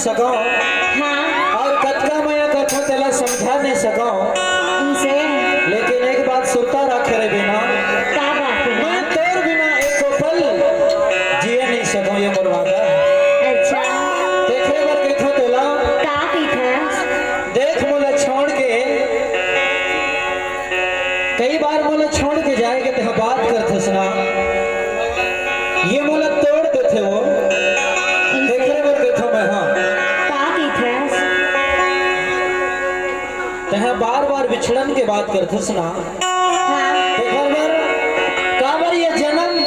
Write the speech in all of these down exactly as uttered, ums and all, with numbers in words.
सकंव। हाँ। अउ कतका मया करथंव तेला समझा नइ सकंव। इसे लेकिन एक बात सुरता राखे रे बीना, का बात हे? मैं तोर बिना एको पल जिए नइ सकंव, ये मोर वादा हे। अच्छा। तेखरे बर कहिथंव तेला, का कहिथस? देख मोला छोड़ के, कई बार मोला छोड़ के जाए के तेहा बात करथस ना, ये मोला तोड़ देथे वो। तेखरे बर कहिथंव मैं, हाँ। का कहिथस? तेहा बार बार बिछड़न के बात करथस ना, हाँ। तेखर बर, काबर ये जन्म,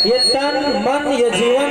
ये तन, मन, ये जीवन